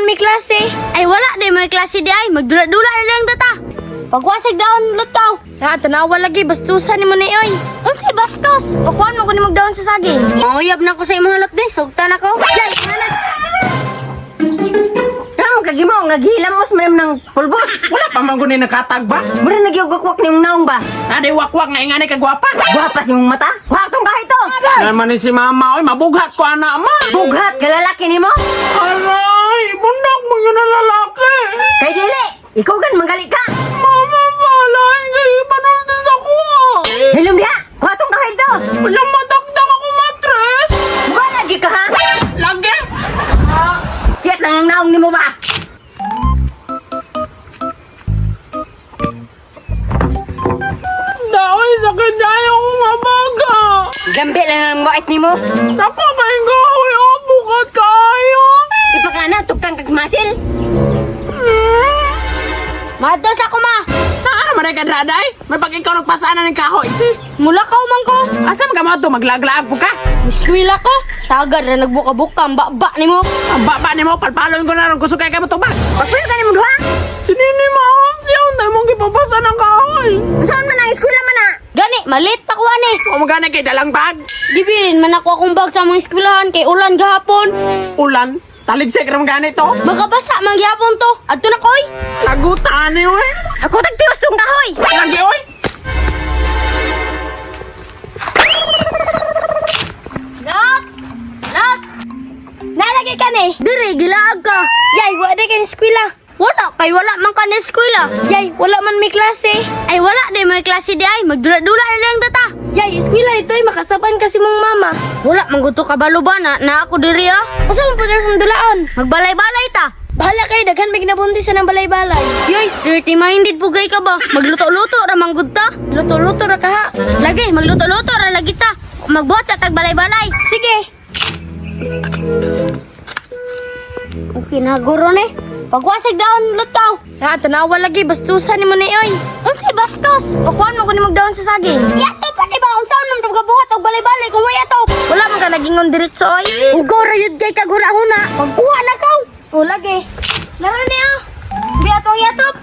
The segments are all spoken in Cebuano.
man may klase. Ay wala di may klase di ay, magdula-dula na lang ta. Pagwasig daon lutaw. Ah, tanawa lagi bastusan nimo ni oy. Unsay bastos? Pakuan mo ko ni magdaon sa saging. Manguyab na ko sa imong halot be, sugtan ako. Yay, nanak. Nga kagimo nga gihilamos man ng pulbos. Wala pa man guni nakatag ba? Mura nagyugwakwak nimong naong ba? Ade wakwak nga ingani ka gwapa. Gwapa sa imong mata. Wa tong kahit to. Naman ni si mama oy, mabughat ko ana ma. Bughat ka lalaki nimo. Aray, bundak mo yun ang lalaki. Kay dili, ikaw gan manggali ka. Mama, balain kay panulti sa kuha. Hilom diha. Kuha tong kahit to. Wala matakdak ako matres. Buka lagi ka ha. Lagi. Kiyat lang ang naong nimo ba? Daoy, sakit dahil ako mabaga. Gambi lang ang wait nimo. Nako, kay gahoy, oh, bukat kayo. Ipakana tugkang kag masil. Mados ako ma. Ano man ka draday? May pag ikaw nagpasaan ng kahoy. Mula ka man ko. Asa man ka mo to maglaglaag po ka? Eskwela ko. Sagad ra nagbuka-buka ang baba nimo. Ang baba nimo palpalon ko na ron kusog kay ka mo tubag. Pagpuyo ka nimo duha. Si Nini maam siya unay mong gipapasa ng kahoy. Saan man ang eskwela man na? Gani, malit pa ko ani. Kung magana kay dalang bag, Gibilin man ako akong bag sa mga eskwelahan kay ulan gahapon. Ulan, taligsik ra man gani to. Magkabasa man gihapon to. Adto na koy. Lagutan ni oy. Ako tagtiwas tong kahoy. Lagi oy. Lot! Lot! Nalagi ka ni. Dire gilaag ka. Yay, wa di kay eskwela. Wala kay wala man ka na eskwela. Yay, wala man may klase. Ay wala di may klase di ay, magdula-dula na lang ta. Yay, eskwela dito ay makasaban kasi mong mama. Wala man gusto ka balo ba na, na ako diri ah. Usa man pud ang dulaon. Magbalay-balay ta. Bahala kay daghan may ginabuntis sa nang balay-balay. Yoy, dirty minded pugay ka ba? Magluto-luto ra man gud ta. Luto-luto ra kaha. Lagi magluto-luto ra lagi ta. Magbuhat sa tag balay-balay. Sige. Okay na guro ni. Pagwasig daon lutaw. Ah, tanawa lagi bastusan nimo ni oy. Unsay bastos? Pakuan mo ko ni magdaon sa saging. Yato pa di ba unsaon man pagkabuhat og balay-balay kung wala to? Wala man ka nagingon diretso oy. Ugaw ra yud kay kag huna-huna. Pagkuha na kaw. O lagi. Lara ni ah. Biatong yatop.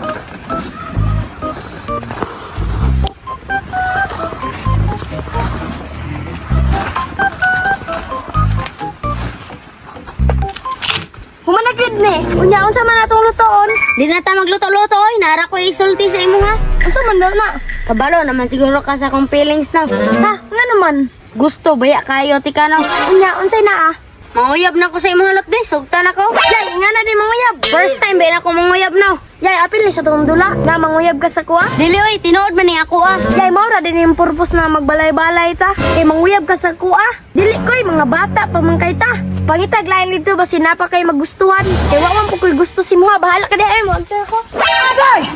Humana gyud ni. Unya unsa man atong lutoon? Di na ta magluto-luto oy, nara ko isulti sa imo ha. Unsa man daw na? Kabalo naman siguro ka sa akong feelings na. Ha, nga naman. Gusto baya kayo ti ka no. Unya unsay naa? Manguyab na ko sa imong halot be, sugtan ako. Yay, nga na di manguyab. First time ba na ako manguyab no. Yay, apil ni sa tong dula nga manguyab ka sa kuha. Dili oy, tinuod man ni ako ah. Yay, mao ra din yung purpose na magbalay-balay ta. Kay manguyab ka sa kuha. Dili koy mga bata pa man kay ta. Pangitag lain dito ba sinapa kay magustuhan. Kay wa man po ko'y gusto si muha. Bahala ka di ay mo. Agta ko.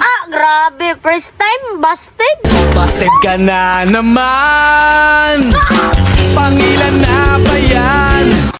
Ah, grabe, first time busted. Busted ka na naman. Pangilan na ba yan?